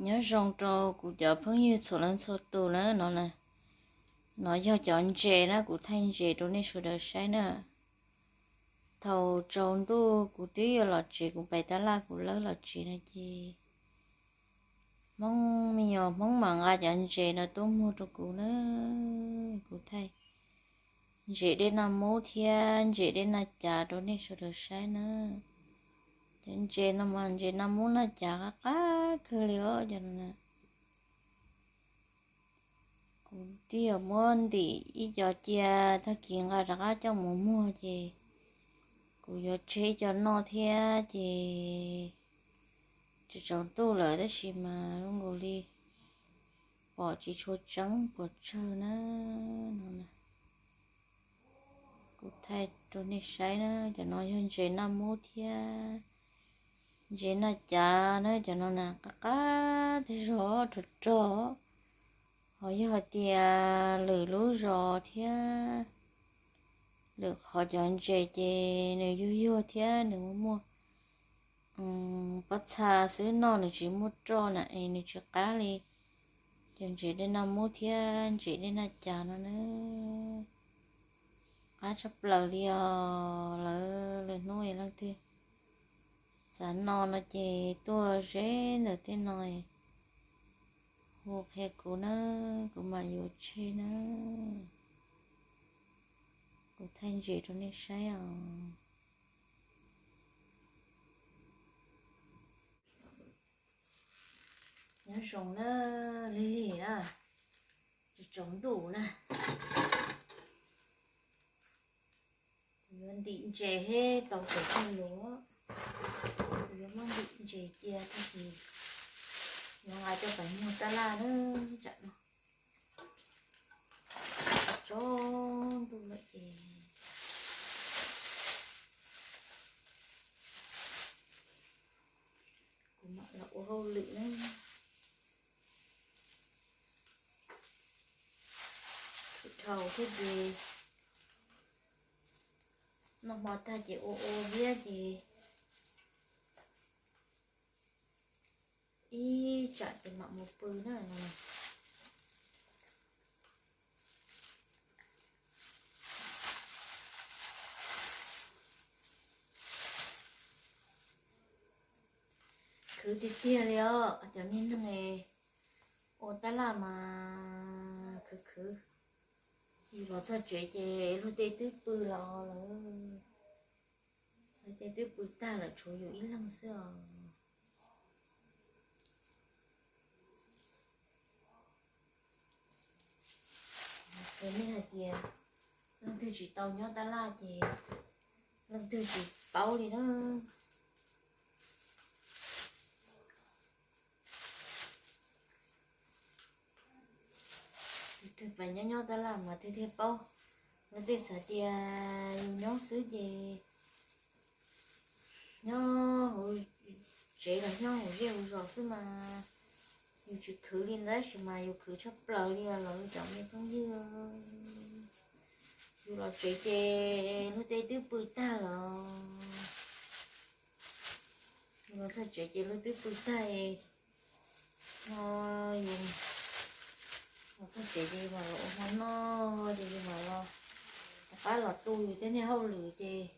Nyob zoo rau kuv cov phooj ywg txhua leej txhua tus na no na. No yog cov ntses na, kuv thaij ntses rau nej sawv daws saib na. Thaum tsaus ntuj kuv twb yuav los tsev, kuv pais tab laj kuv lawb los tsev no ces Hmoob me nyuam Hmoob mam nqa cov ntses no tuaj muag rau kuv na. Kuv thaij ntses dej naj mub thiab ntses dej naj cav rau nej sawv daws saib na. Cov ntses no mas ntses naj mub naj cav qab qab kawg li os cov no na. Kuv twb yuav muab ntim ib co cia, tag kis nqa rov qab coj mus muag ces kuv yuav tseg ib co noj thiab ces tsaus tsaus ntuj lawm tab sis mas zoo nkaus li pom tsis tshua tseeb pes tsawg na no na. Kuv thaij rau nej saib na, cov no yog ntses naj mub thiab ntses naj cav na, cov no na qab qab thiab zog rog rog. Ho yog hais tias lwm lub zos thiab lwm qhov cov ntses ces nws yuag yuag thiab nws muaj muaj pob txha xwb, noj nws tsis muaj roj na es nws tsis qab li cov ntses dej naj mub thiab ntses dej naj cav no na. Qab tshaj plaws li os. Lawv lwm hnub leej twg xav noj no ces tuaj ze ntawm tej no hu qhia kuv na, kuv mam yuav tseg na. Kuv thaij ntses rau nej saib os. Nyob zoo na, lig lig na, tsaus tsaus ntuj na. Kuv yuav ntim ntses thiab tau kev cog lus. Kuv yuav muab ntim ntses cia tag kis yuav nqa coj pais muag tab laj na. Tsam no tsaus ntuj lawm ces kuv mam los ua hauj lwm na. Khwv dhau thiab ces noj hmo tag ces ua ua viab ces ib tsam ces mam mus pw na no. Khwv tiag tiag li os cov niag neeg ua tab laj mas khwv khwv. Yus los txog tsev ces luag tej twb pw los lawm, luag tej twb pw tag lawm tshuav yus ib leeg xwb os. Ces nej hais tias leej twg tsis tau nyob tab laj ces leej twg tsis paub li na. Tus twg pais nyob nyob tab laj mas thiaj thiaj paub. Luag tej xav tias yus nyob xwb ces nyob hauv tsev los nyob hauv zej hauv zos xwb mas yus tsis khwv li ntawd tab sis mas yus khwv tshaj plaws li os cov me phooj ywg. Yus los tsev ces luag tej twb pw tag lawm. Yus los txog tsev ces luag twb pw tag no. Yus los txog tsev ces yus mam los ua hmo noj ces yus mam los rov qab los tu yus tej niag hauj lwm ces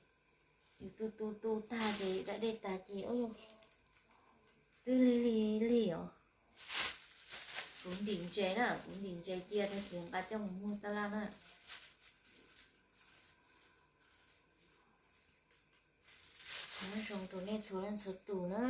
yus tu tu tu tag ces da dej tas ces ua yus twb lig lig lig os. Kuv ntim ntses na, kuv ntim ntses cia tag kis nqa coj mus muag tab laj na. Nyob zoo rau nej txhua leej txhua tus na.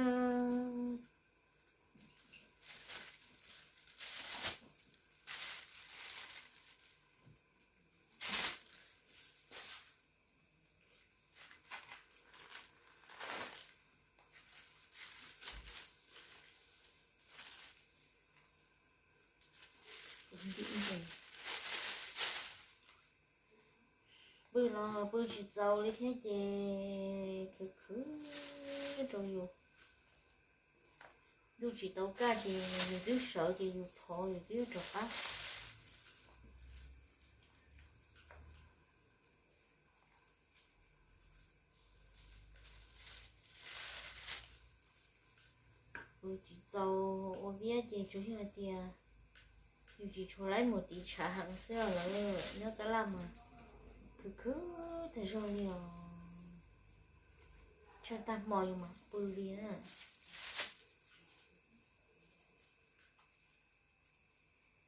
Pw los pw tsis txaus li thiab ces khwv khwv rau yus. Ntuj tsis tau kaj ces yus twb sawv ces yus thov yus twb rov qab. Pw tsis Txaus ua viab ces tsuas yog hais tias yus tsis tshua laib mus tiv tshav heev xwb os. Lawv nyob tab laj mas khwv khwv tag zog li os. Tshav tag hmo yus mam pw li na.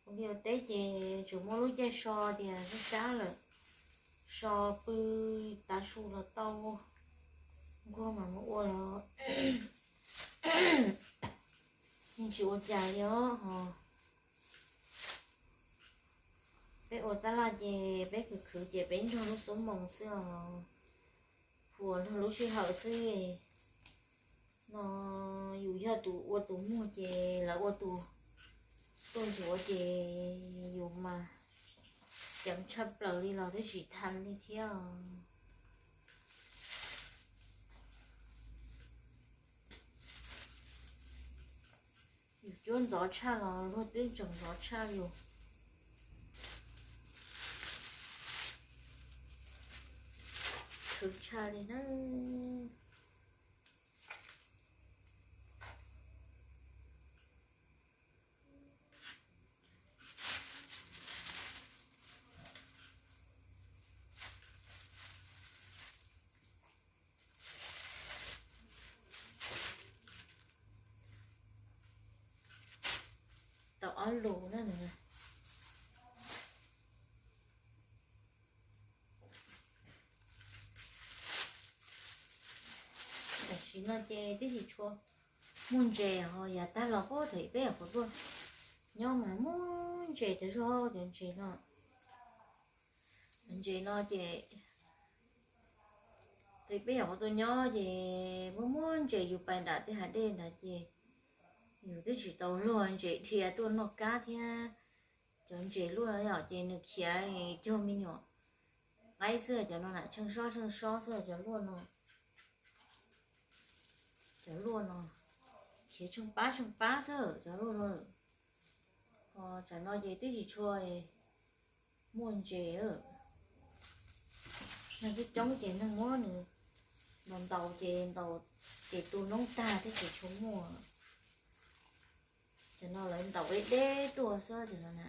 Ua liaj ua teb ces tsuas muaj lub caij so tias sab sab lawm, so pw tav su los tau, nquag mas mus ua los yeej tsis ua cas li os ho. Peb ua tab laj ces peb khwv khwv ces peb nrog lub xub moos xwb os. Phuam nrog lub sij hawm xwb no. Yus yog tus ua tus muag ces lawv ua tus tuaj ntxuav ces yus mas ceev tshaj plaws li los twb tsis tau li thiab. Yus cuab ntxov tshaj los luag twb tseem ntxov tshaj yus. Khwv tshaj li na. Tau ob lus na. Tam sim no ces twb tsis tshua muaj ntses ho yav tag los pab thaum peb nyuam qhuav tuaj nyob mas muaj ntses tas zog cov ntses no. Ntses no ces thaum peb nyuam qhuav tuaj nyob ces muaj muaj ntses yus pais nram tej hav dej nrad ces yus twb tsis tau luag ntses dhia tuaj noj kab thiab. Cov ntses luaj no yom ces nws khiav cuag me nyuam qaib xwb cov no na, tsheej sob tsheej sob xwb cov luaj no. Cov luaj no khiav tsheej pab tsheej pab xwb cov luaj no. Ho tsam no ces twb tsis tshua muaj ntses. Neeg coob coob ces neeg muab nws ntaus ntaus ces ntaus ces tu noob tag thiab ces tsis tshua muaj. Cov no lawv ntaus deb deb tuaj xwb cov no na.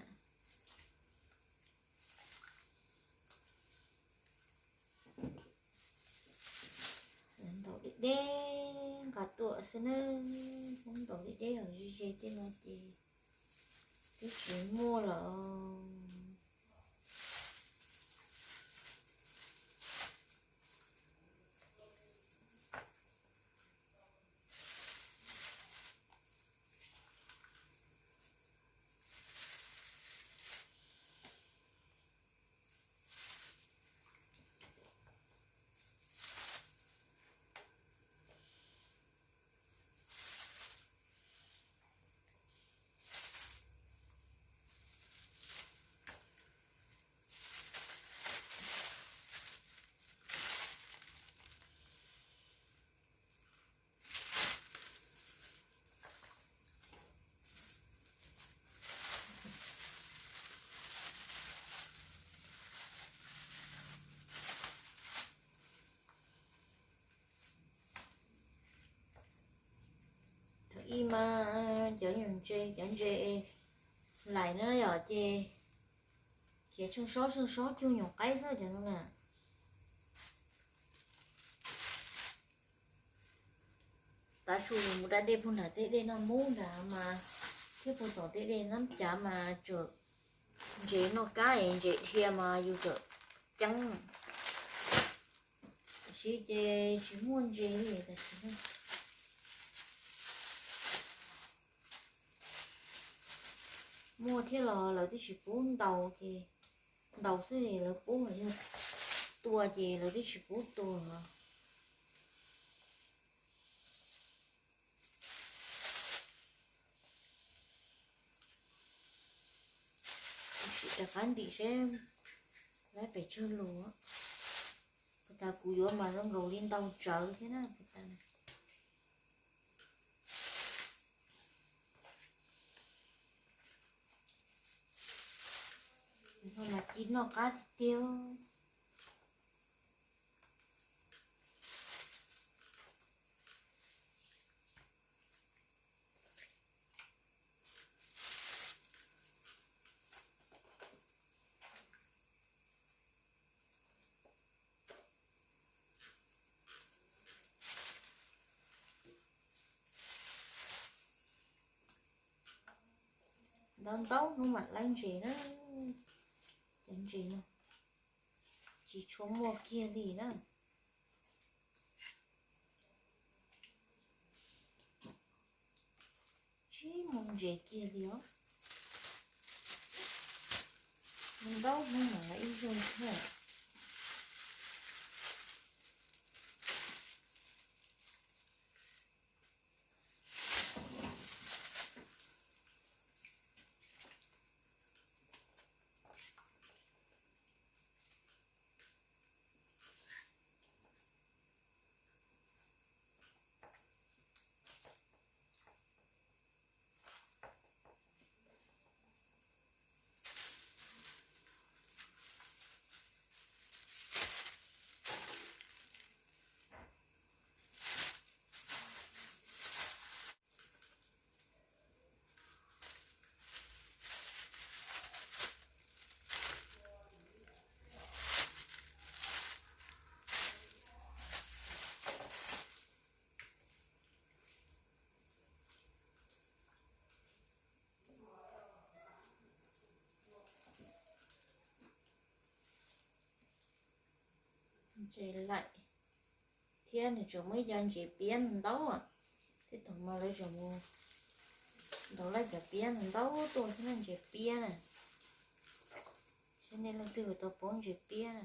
Lawv ntaus deb deb nqa tuaj xwb na. Hmoob ntaus deb deb hauv ze ze tej no ces twb tsis muaj lawm. Thaum ib mas cov nyuag ntses, cov ntses lais no yom ces khiav tsheej sob tsheej sob cuag nyuam qaib xwb cov no na. Tav su mus da dej puag nram tej dej noj mub nrad mas thiab puag tom tej dej nab cav mas tseem ntses noj kab es ntses dhia mas yus txawm ceeb. Tam sim ces tsis muaj ntses li tam sim no. Muaj thiab los lawv twb tsis pub ntaus ces ntaus xwb es lawv pub, yog tua ces lawv twb tsis pub tua. Sim rov qab ntim seb laib pes tsawg lus. Puag ta kuv yuav mas zoo nkaus li ntau tsawv thiab na puag ta. Mas ci noj qab tiag tiag. Ntau ntau hnub mam laib ntses na. Cov ntses no tsis tshua muaj kiag li na. Tsis muaj ntses kiag li os. Ntau hnub mam laib ib zaug thiab. Ntses laim thiab nws tseem muaj ib co ntses piab ntau, thiab thaum no lawv tseem mus ntaus lawv cov piab ntau tuaj thiab na, ntses piab na. Saib nej leej twg tau paub ntses piab na.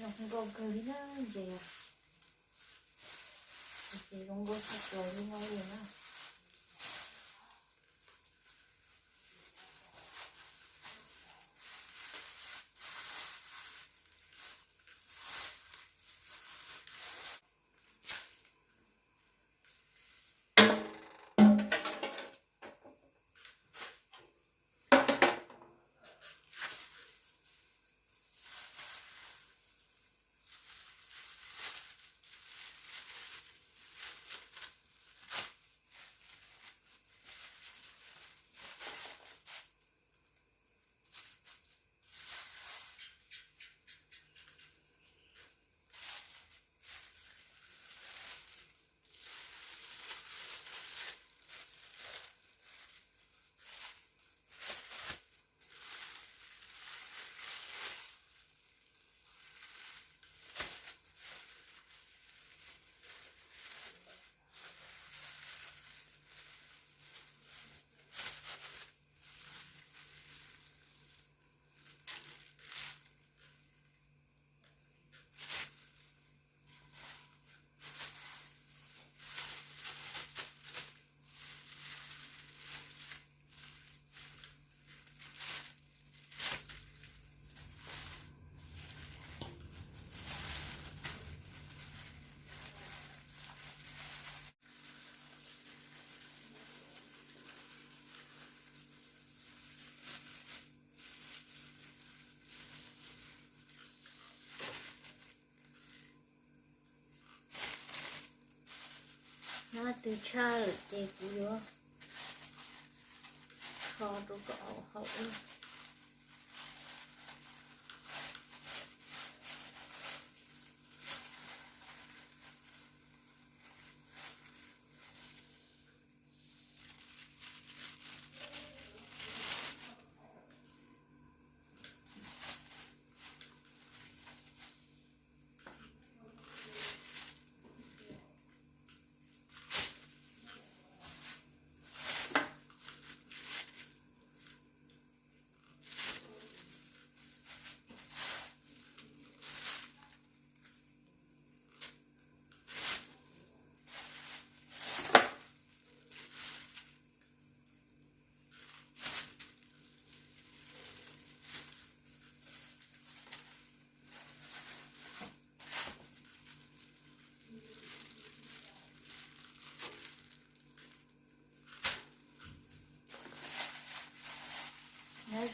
Zoo nkauj kawg li na ntses, ces zoo nkauj tshaj plaws li no li na. Hnab twg tshaj lawm ces kuv yuav kho rau kom haum ib.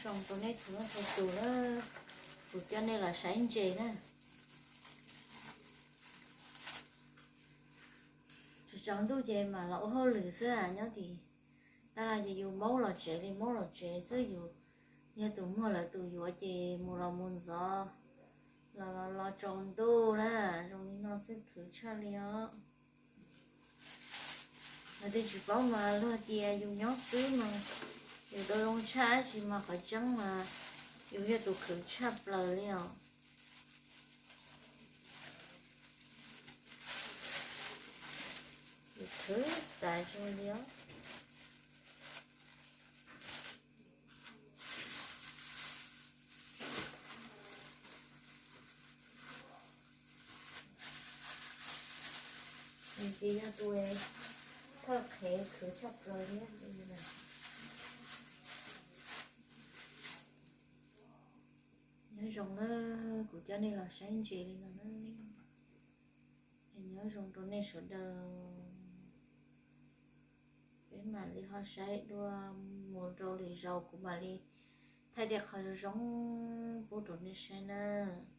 Zoo rau nej txhua leej txhua tus na, kuv coj nej los saib ntses na. Tsaus ntuj ces mam los ua hauj lwm xwb, nyob tim tab laj ces yus maub los tsev li maub los tsev xwb, yus yog tus muag lawv tus yuav ces mus los mus ntxov los los los tsaus ntuj na. Zoo li no xwb khwv tshaj li os. Yog tej tsis paub mas luag tias yus nyob xwb mas yus tau zoo tshaj, tab sis mas qhov tseeb mas yus yog tus khwv tshaj plaws li os. Yus khwv tas zoo li os. Nws ces yog tus thawj qhev khwv tshaj plaws thiab. Nyob zoo na, kuv coj nej los saib ntses li no na. Nyob zoo rau nej sawv daws. Peb mam li ho saib dua, mus rau lwm zaus kuv mam li thaij tej qhov zoo zoo pub rau nej saib nawb.